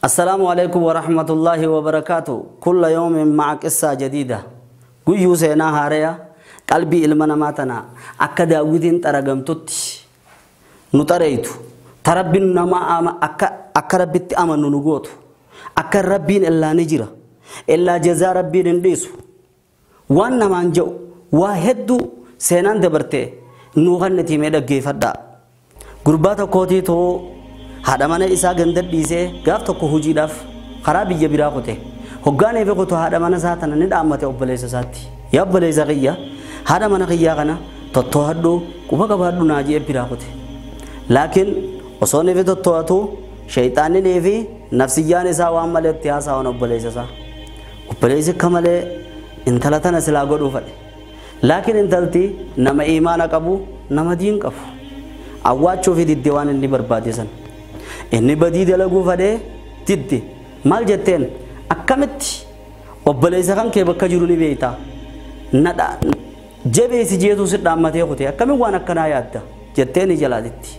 السلام عليكم ورحمة الله وبركاته. كل يوم مع قصة جديدة. قيو سينا هاريا قلبي إلمنا ماتنا أكا داودين ترقمتوت نتريتو تربين نما أكا ربي أمنو نقوتو أكا ربين إلا نجرة إلا جزاء ربين نديسو وانا مانجو واحدو سينان دبرتي نوغنتي ميدا جيفدا قرباتا كوتي تو haadha mana isaa ganda dhiisee gaaf tokko hojiidhaaf karaa biyya biraa qote hoggaanee fi qotu haadha mana isaa tana ni dhaammate obboleessa isaatti yaa obboleessa kiyya haadha mana kiyyaa kana tottoo'adhu quba qabaadhu naa jee biraa qote laakiin osoo ni fi tottoo'atu shayxaanni fi nafsiyyaan isaa waan malee itti haasa'an obboleessa isaa obboleessi akka malee intala tana silaa godhuu fedhe laakiin intalti nama imaana qabu nama diin qabu awwaachuu fi diddee waan inni barbaade san inni badii dalaguu fadhee didde maal jetteen akkamitti obboleessa kan kee bakka jiru ni beekta nadha jabeessi jeetu si dhaammatee kute akkamiin waan akkanaa yaadda jettee ni jalaatitti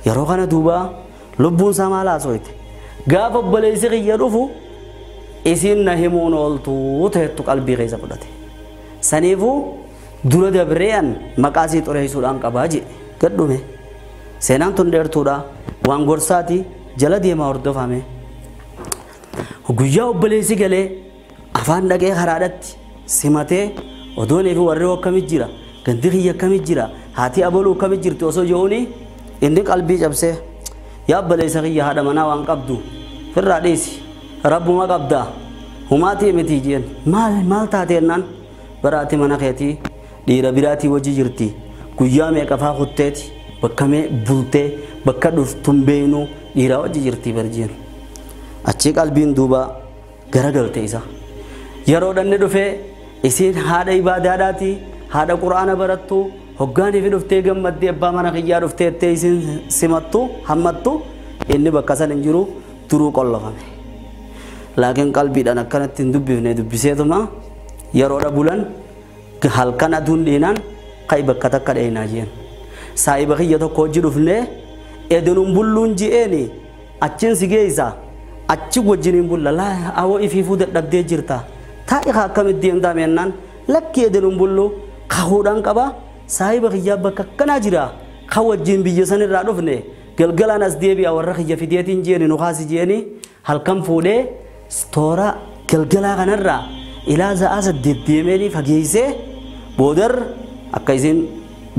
yeroo kana duuba lubbuun isaa maal haasooyte gaafa obboleessi kiyya dhufu isiin na himuun ooltuu ta'ettu qalbii keessa fudhate saniifuu dura dabreen maqaa sii xureessuudhaan qabaa jedhe gadhume seenaan tun dheertuudha waan gorsaati jala deemaa hordofame guyyaa obboleessi galee afaan dhaqee karaadhatti simatee odoonii fi warri akkamit jira gandi kiyya akkamit jira haati aboluu akkamit jirti osoo jehuuni inni qalbii cabsee yaa obboleessa kiyya haadha manaa waan qabdu firraa dhiisi rabbuma qabdaa humaatii miti jeen maal maal taatee jennaan baraati mana keetii dhiira biraatii wajji jirti guyyaa meeqa faa kutteeti bakka mee bultee bakka dhuftuun beenu dhiiraa wajji jirti barjeen achi qalbiin duuba garagalte isa yeroo dhanni dhufee isiin haadha ibaadaadhaati haadha quraana barattu hoggaanii fi dhuftee gammaddee abbaa mana kiyyaa dhuftee ettee isiin simattu hammattu inni bakka san hin jiru duruu qollofame laakiin qalbiidhaan akkanatti hin dubbifne dubbiseetuma yeroodha bulan halkan aduun dhiinaan ka'i bakka takka dheenaa jeen saahiba kiyya tokko hojii dhufnee edenuun bulluun ji'eeni achiin si geessa achi wajjiniin bulla laa awoo ifiifuu dadhabdee jirta taa'i haa akkamitti deemtaa meennaan lakki edenuun bullu kahuudhaan qaba saahiba kiyyaa bakka akkanaa jira ka wajjin biyya sanirraa dhufne galgalaan as deebi'a warra kiyya fideetiin jeeni nu kaasi jeeni halkan fuudhee toora galgalaa kanarraa ilaa za'aa saddeet deemeeni fageessee boodar akka isin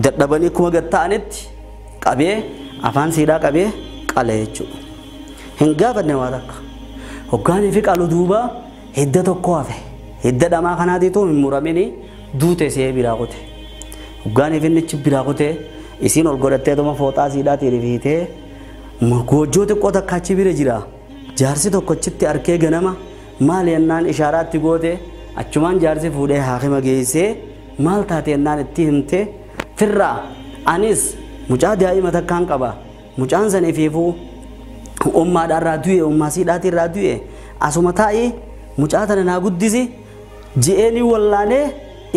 dadhabanii kuma gad ta'anitti qabee afaan siidhaa qabee qale jechuudha. Hin gaafanne waa takka. Hoggaanii fi qalu duuba hidda tokko hafe. Hidda dhamaa kanaatiitu hin muramini duute see biraa qote. Hoggaanii fi innichi biraa qote isiin ol godhatteetuma fooxaa siidhaatiin fiitee goojjoo xiqqoo takka achi bira jira. Jaarsi tokko achitti arkee ganama maal jennaan ishaaraatti goote achumaan jaarsi fuudhee haakima geessee maal taate jennaan itti himte firraa anis mucaa daa'ima takkaan qaba mucaan san ifiifuu ummaadhaarraa du'e ummaa siidhaatirraa du'e asuma taa'ii mucaa tana naa guddisi je'eenii wallaanee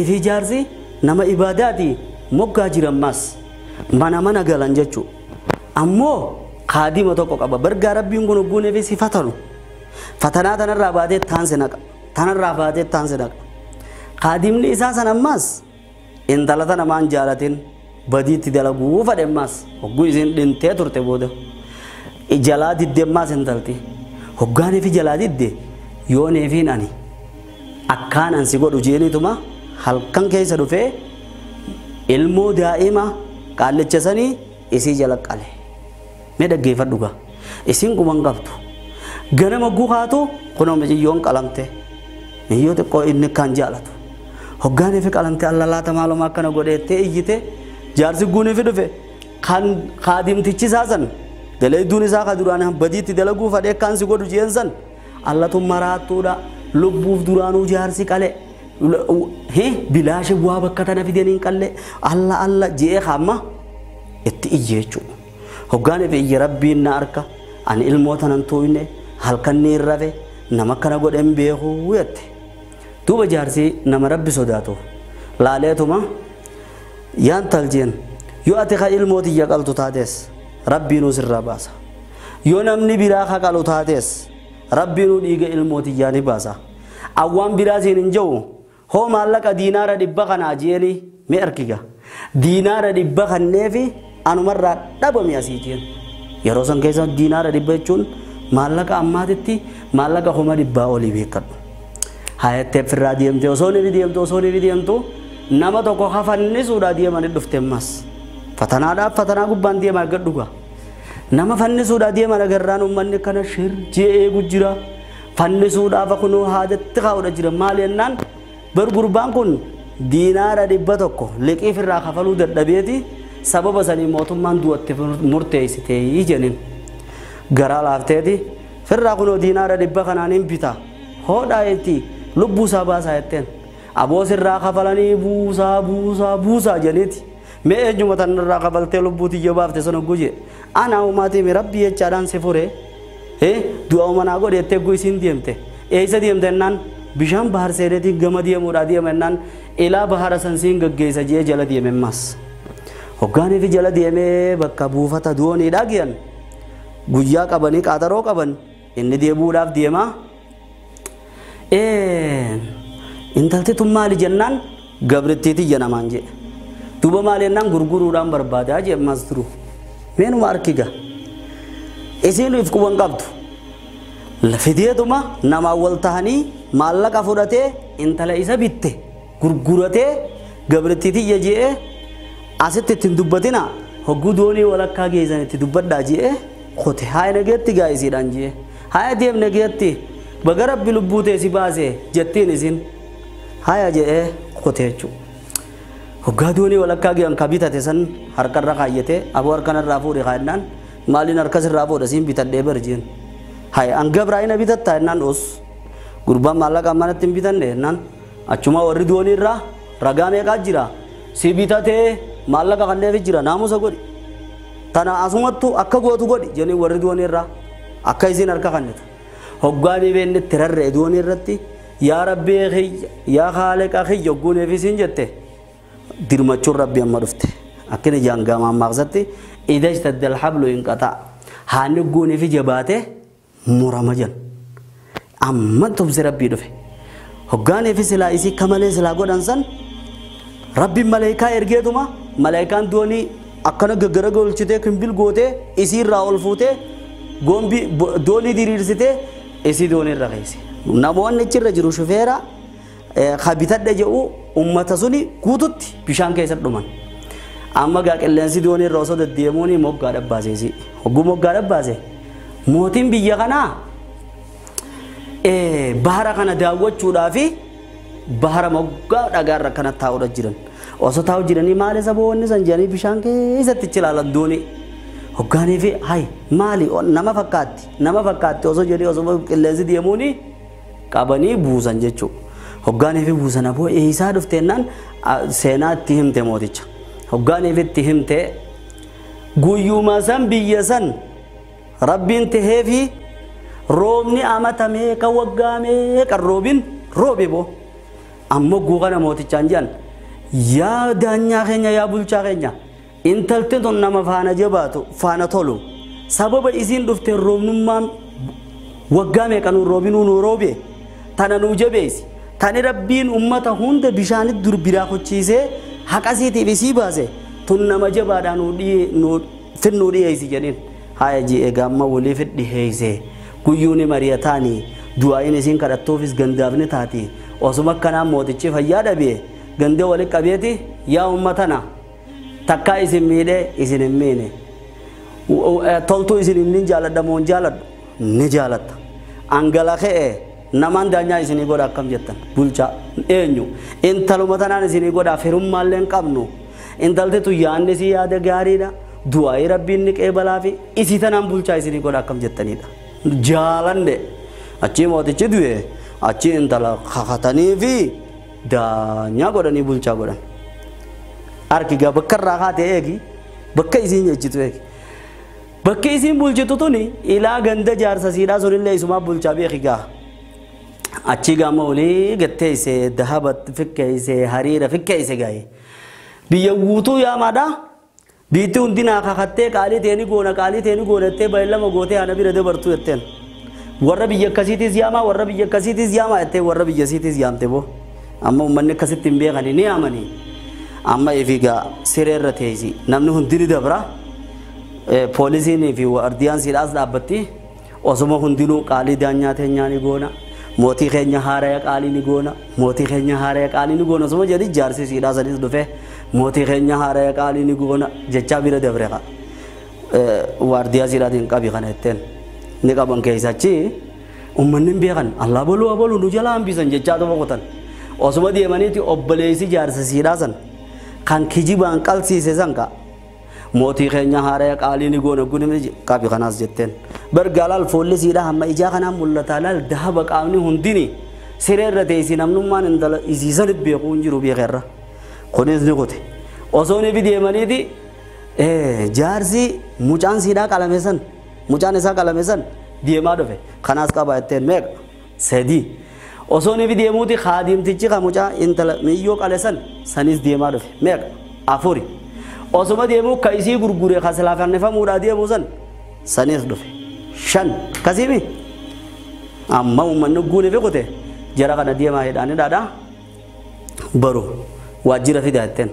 ifii jaarsi nama ibaadaati moggaa jiran mas mana mana galan jechuu ammoo kaadima tokko qaba bargaa rabbiin kun hogguunee fi si fatanu fatanaa tanarraa baatee taanse naqa tanarraa baatee taanse naqa kaadimni isaa san ammas intala tana maan jaalatin badiitti dalaguu fedhe ammas hogguu isin dhintee turte booda jalaa didde ammas intalti hoggaanii fi jalaa didde yoonii fi ani akkaan ansi godhu jeeniituma halkan keessa dhufee ilmoo daa'ima qaallicha sanii isii jala qale mee dhaggeeffadhu gaa isiin quban qabdu ganama guhaatu kunoo miciyyoon qalamte miyyoo xiqqoo inni kan jaalatu hoggaanii fi qalamte alla laata maaluma akkana godheettee iyyite jaarsi guunii fi dhufe kan kaadimtichi isaa san dalaguun isaa ka duraan badiitti dalaguu fadhee kan si godhu jeen san allatu maraattuudha lubbuuf duraanuu jaarsi qale bilaashe bu'aa bakka tana fidanii hin qalle alla alla je'ee hamma itti iyye jechuudha. Hoggaanii fi iyya rabbiin na arka ani ilmoo tanan tuuyne halkan ni rafe Nama akkana godhen beeku jette. Duuba jaarsi nama rabbi sodaatu laaleetuma yaan taljeen yoo ati ka ilmoo tiyya qaltu taates rabbiinuu sirraa baasa. Yoo namni biraa ka qalu taates rabbiinuu dhiiga ilmoo tiyyaa ni baasa. Awwaan biraa siin hin jiru hoo maallaqa diinaara 100 kanaa jeeni mee arkiga. Diinaara 100 kanneefi anumarraa dhabame asii jeen. Yeroo san keessa diinaara 100 jechuun maallaqa ammaatitti maallaqa 100,000 olii beekadhu. Hayattee firraa deemte osoo ni deemtu osoo ni deemtu nama tokko hafannisuudhaa deemanii dhufte ammas. Fatanaadhaaf fatanaa gubbaan deemaa gad dhuga. Nama fannisuudhaa deeman agarraan uummanni kana shir jee eegu jira. Fannisuudhaaf kunoo haadatti kaa'uudha jira. Maal jennaan bar gurbaan kun diinaara 100 liqii firraa kafaluu dadhabeeti sababa sanii mootummaan du'atti murteessitee jedhin. Garaa laafteeti firraa kunoo diinaara 100 kanaan hin bita. Hoodhaa jetti lubbuu isaa baasaa jetteen. Aboo sirraa kafalanii buusaa buusaa buusaa jedhaniiti. Mee eenyuma tanarraa kafaltee lubbuu tiyya baafte sana guje. Ana uumaatii rabbi jechaadhaan si fure. Du'a uumanaa godhe jettee guu isiin deemte. Eessa deemte jennaan bishaan bahar seeneetiin gama deemuudhaa deema jennaan ilaa bahara san siin gaggeessa jee jala deeme ammas. Hoggaanii fi jala deemee bakka buufata dooniidhaa ge'an. Guyyaa qabanii qaaxaroo qaban inni deebuudhaaf deemaa. Intalti tun maali jennaan gabrittii tiyya namaan jee. Duuba maali jennaan gurguruudhaan barbaadaa jee ammas turu. Meenuma arkiga. Isiin if quban qabdu. Fideetuma namaan wal tahanii maallaqa fudhatee intala isa bitte gurguratee gabrittii tiyya jee asitti ittiin dubbatina hogguu doonii walakkaa geessan itti dubbadhaa jee qote haaya nageetti gaa isiidhaan jee haaya deem nageetti baga rabbi lubbuu tee si baase jettiin isin haaya jee qote jechuudha. Hoggaa doonii walakkaa geessan ka bitate san harkarra kaayyatee aboo harkanarraa fuudhe kaayannaan maaliin harkasirraa fuudha siin bitadhee bar jeen. Haaya an gabraa ina bitattaa jennaan os gurbaan maallaqa manatti hin bitanne jennaan achuma warri doonii irraa ragaa meeqaa jira si bitatee maallaqa kanneef jira naamusa godhi. Tana asumattu akka gootu godhi jedhanii warri doonii irraa akka isiin harka kennitu. Hoggaa dhibeen itti rarra'e doonii irratti yaa rabbii kiyya yaa haaliqa kiyya hogguuneef isiin jette dirmachuun rabbi amma dhufte. Akkina jaangamaa maaqsatti idha ishtadda alhablu inqataa haanni hogguuneef jabaate murama jedhan. Amma tumsi rabbii dhufe. Hoggaaneef silaa isii kamalee silaa godhan san rabbiin maleekaa ergeetuma maleekaan doonii akkana gaggaragalchitee kimbil gootee isiirraa ol fuutee gombi doonii diriirsitee isii doonii irra keesse. Namoonni achirra jiru shufeera ka bitadhe jedhu uummata suni guututti bishaan keessa dhuman. Amma gaa qilleensi doonii irra osoo deddeemuun moggaa dhabbaase isii. Hogguu moggaa dhabbaase mootiin biyya kanaa bahara kana daawwachuudhaa fi bahara moggaa dhagaarra kana taa'uudha jiran. Osoo taa'u jiranii maali saboonni san jedhanii bishaan keessatti ichi ilaalan doonii. Hoggaanii fi hayi maali nama fakkaatti osoo jedhanii osoo qilleensi deemuuni qabanii buusan jechuudha. Hoggaanii fi buusan aboo eessaa dhufte jennaan seenaa itti himte mooticha. Hoggaanii fi itti himte guyyuma san biyya san rabbiin tahee fi roobni amata meeqa waggaa meeqa roobin roobe boo. Ammoo guuqana mootichaan jedhan yaa daanyaa keenya yaa bulchaa keenya intalti tun nama faana jabaatu faana tolu sababa isiin dhufte roobnummaan waggaa meeqa nu roobinuu nu roobe tana nu jabeessi tani rabbiin ummata hunda bishaanit dur biraa kochiisee haqasiitiif isii baase tun nama jabaadhaa nu finnuu dhiyeessi jedhin. Haaya jee egaa amma waliif dhiyeesse guyyuuni mari'ataanii du'aayin isiin kadhattuufis gandaafni taati osuma akkanaa mootichi fayyaa dhabee gandee wali qabeeti yaa uummatana takkaa isin miidhee isin hin miine toltuu isin hin jaaladha moo hin jaaladhu ni jaalatta. Angala ka'e namaan daanyaa isinii godha akkam jettan bulchaa eenyu intaluma tanaan isinii godha firummaallee hin qabnu intalti tun yaadni isii yaada gaariidha du'aayii rabbiin ni qeebalaa fi isii tanaan bulchaa isinii godha akkam jettanidha. Jaalanne achii mootichi du'e achii intala kakatanii fi daanyaa godhanii bulchaa godhan. Harki gaa bakka irraa kaatee eegi bakka isiin ejjitu eegi. Bakki isiin bulchitu tuni ilaa ganda jaarsa siidhaa sunillee isumaa bulchaa beeki gaa. Achi gama olii gatteesse dahaba fikkeesse hariira fikkeesse gaa'e. Biyya guutuu yaamaadha. Biitti hundinaa kakattee qaalii teeni goona qaalii teeni goonattee baay'ilama gootee ana bira dabartu jetteen. Warra biyya akkasiitis yaamaa warra biyya akkasiitis yaamaa jettee warra biyya siitiis yaamte boo. Amma uummanni akkasitti hin beekani ni yaamanii. Amma ifigaa sireerra teessi namni hundini dabra. Poolisiin fi waardiyaan siidhaas dhaabbatti osuma hundinuu qaalii daanyaa teenyaa ni goona. Mootii keenya haaraya qaalii ni goona. Mootii keenya haaraya qaalii ni goona. Osuma jedhi jaarsi siidhaa sanis dhufe mootii keenya haaraya qaalii ni goona jechaa bira dabre qa. Waardiyaa siidhaatiin qabi kana jetteen ni qaban keessachi uummanni hin beekan allaa boluu aboluu nu jalaa hambisan jechaa dhufa qotan. Osuma deemaniiti obboleessi jaarsa siidhaa san kan kijibaan qalsiise san ka. Mootii keenya haaraya qaalii ni goona guni qabi kanaas jetteen. Bargaa laal foolli siidhaa hamma ijaa kanaan mul'ataa laal dahaba qaamni hundini sireerra teessi namnummaan intala isiisan beekuu hin jiru beekerra. Kunis ni qote. Osoo ni deemaniiti jaarsi mucaan siidhaa qalame san mucaan isaa qalame san deemaa dhufe. Kanaas qaba jetteen meeqa? 3. Osoo ni deemuuti kaadimtichi kan mucaa intala miyyoo qale san sanis deemaa dhufe meeqa? 4. Osuma deemuu ka isii gurgure ka silaa fannifamuudhaa deemuu san sanis dhufe 5 kasiimi amma uummanni guune fi qote jara kana deemaa hidhaanii dhaadhaa baru waajjira fidaa jetteen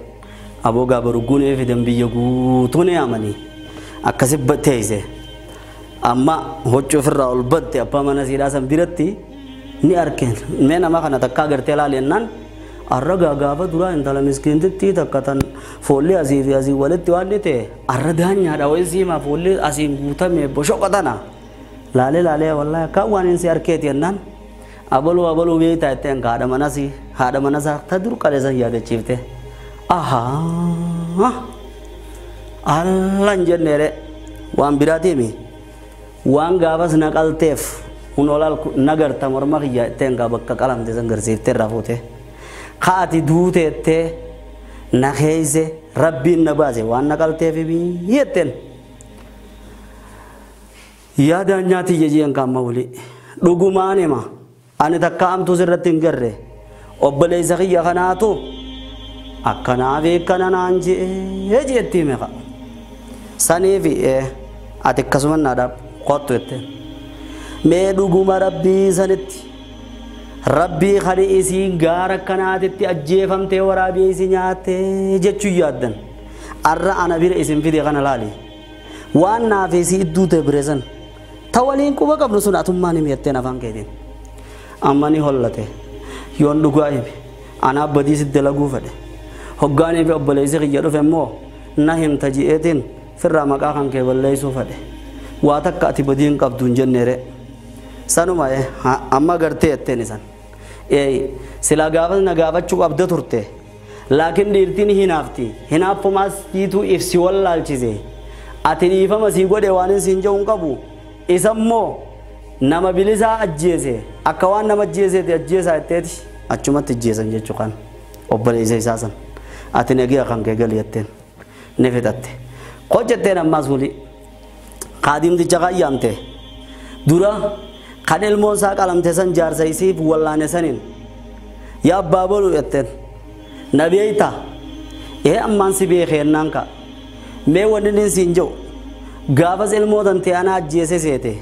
aboogaa baru guunee fidan biyya guutuu ni yaamanii akkasi teessise amma huccuu ofirraa ol batte abbaa mana siidhaa san biratti ni arkeen mee nama kana takkaa gartee laaleennaan arra gaafa duraa intala miskiintitti takka tan foolli asii fi asii walitti waan ni ta'e arra daanyaadha wayii siimaa foolli asiin guutame boshoqa tana laalee laalee wallaahi akka waan inni si arkeeti jennaan abaluu abaluu beektaa jetteen haadha manasii haadha manasaa ta dur qaleessan yaadachiifte ahaa allan jenneere waan biraatiimi waan gaafas naqalteef hunolaal nagarta morma kiyya jetteen gaa bakka qalamte san garsiiftee irraa fuute. Kaati duuteettee na keeyse rabbiin na baase waan na qalteef jetteen. Yaadaan nyaati jejeen kaamma wuli dhugumaan hima ani takka amtuu sirratti hin garre obboleessa kiyya kanaatu akkanaa fi akkana naan je'ee jeetti hime qa. Saniifi ati akkasuma naadhaaf kottu jetteen. Mee dhuguma rabbii sanitti Rabbii kan isiin gaara akkanaatitti ajjeefamtee waraabee isin nyaattee jechuu yaaddan. Arra ana bira isin fide kana laali. Waan naaf isii idduu ta'e bire san. Ta waliin quba qabnu sun atummaan himi jetteen afaan keetiin. Amma ni hollate. Yoon dhugaa hime. Anaaf badii si dalaguu fedhe. Hoggaanii fi obboleessi kiyya dhufe immoo na himta ji'eetiin firraa maqaa kan kee balleessuu fedhe. Waa takka ati badii hin qabdu hin jenneere. Sanuma amma gartee jetteen isan. Silaa gaafas na gaafachuu qabda turte. Laakiin dhiirtiin hinaafti. Hinaaffumaas tiituu ibsi wallaalchise. Ati dhiifama sii godhe waan hin siin jedhu hin qabu. Isammoo nama bilisaa ajjeese. Akka waan nama ajjeeseeti ajjeesaa jetteeti achumatti ajjeesan jechuu kan obboleessa isaa san. Ati nagiya kan kee gali jetteen ni fixatte. Hojjetteen ammaas wuli. Kaadimticha qayyamte. Dura kan ilmoon isaa qalamte san jaarsa isiif wallaane saniin yaa abbaa boluu jetteen na beeyta ammaan si beekee ka mee wanni inni siin jedhu gaafas ilmoo tante ana ajjeese seete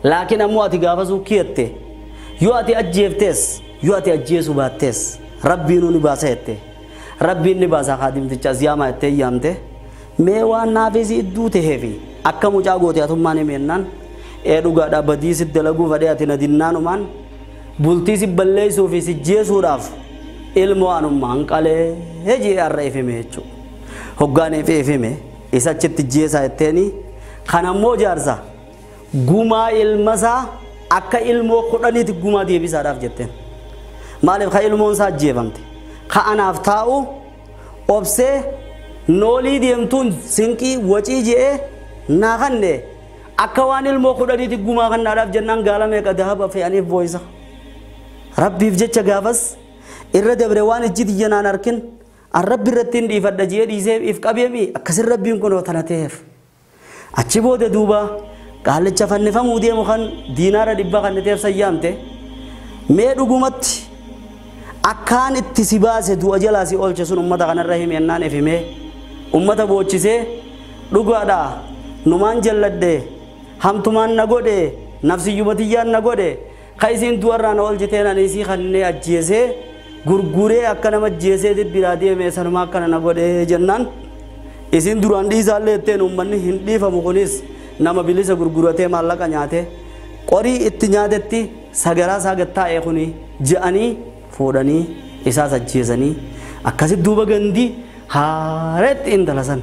laakiin ammoo ati gaafas ukkiyette yoo ati ajjeeftes yoo ati ajjeesu baattees rabbiinuu ni baasa jette rabbiin ni baasa kaadimticha as yaamaa jettee yaamte mee waan naafis idduu taheefi akka mucaa goote atummaan himennaan dhugaadhaa badii si dalaguu fedhee ati na dinnaanumaan bultii si balleessuu fi si jeesuudhaaf ilmoo anummaan qalee jee har'a ifime jechuudha. Hoggaan ifime isa achitti jeesaa jetteeni kan ammoo jaarsa gumaa ilmasaa akka ilmoo 10tti gumaa deebisaadhaaf jetteen. Maaliif ka ilmoon isaa ajjeefamte ka anaaf taa'u obsee noolii deemtuun sinqii wacii je'ee naa kanne akka waan ilmoo 10tti gumaa kannaadhaaf jennaan gaala meeqa dahaba fe'aniif boo'isa. Rabbiif jecha gaafas irra dabre waan ijji xiyyanaan arkin an rabbi irratti hin dhiifadha jee dhiisee if qabeemi akkasin rabbiin kun tana ta'eef. Achi booda duuba qaalicha fannifamuu deemu kan diinaara 100 kan ta'eef sayyaamte Mee dhugumatti akkaan itti si baase du'a jalaa si oolche sun ummata kanarra himi ennaan ifimee ummata boochisee dhugaadha numaan jalladhe hamtumaan na godhe nafsiyyumatiyyaan na godhe ka isiin du'arraa na oolchiteen ani isii kannee ajjeesee gurguree akka nama ajjeesee biraa deeme sanuma akkana na godhe jennaan isiin duraan dhiisaallee itteen uummanni hin dhiifamu kunis nama bilisa gurguratee maallaqa nyaate qorii itti nyaatetti sagaraa isaa gattaa'e kuni je'anii fuudhanii isaas ajjeesanii akkasitti duuba gandi haaretti intala san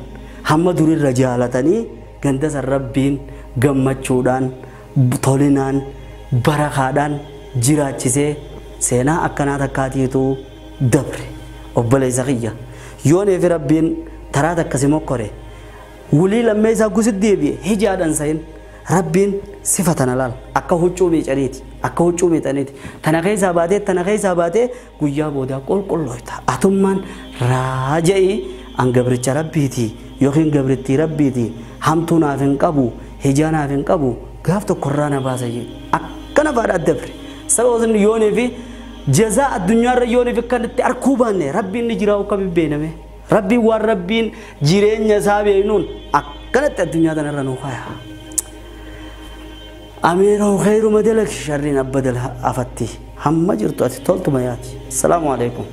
hamma durirra jaalatanii ganda san rabbiin gammachuudhaan tolinaan barakaadhaan jiraachisee seenaa akkanaa takkaatiitu dabre obboleessa kiyya yoonii fi rabbiin taraa takkasi mokkore wulii lammee isaa gusit deebi'e hijaadhan sayin rabbiin sifa tana laal akka huccuu miicaniiti akka huccuu miicaniiti tana keessaa baatee tana keessaa baatee guyyaa boodaa qulqullooyta atummaan raaja'ii an gabricha rabbiiti yookiin gabrittii rabbiiti hamtuu naaf hin qabu hijaa naaf hin qabu gaaf tokkorraa na baasa jee akkana faadha dabre sababni yoonii fi jazaa addunyaarra yoonii fi kan itti arkuu baanne rabbiin ni jiraa akka bibbeename rabbiin waan rabbiin jireenya isaa beeknuun akkanatti addunyaa tanarra nuu kaaya. أميره خير مدلك شرين أبدل أفتي هم جرت أتي تولت مياتي. السلام عليكم.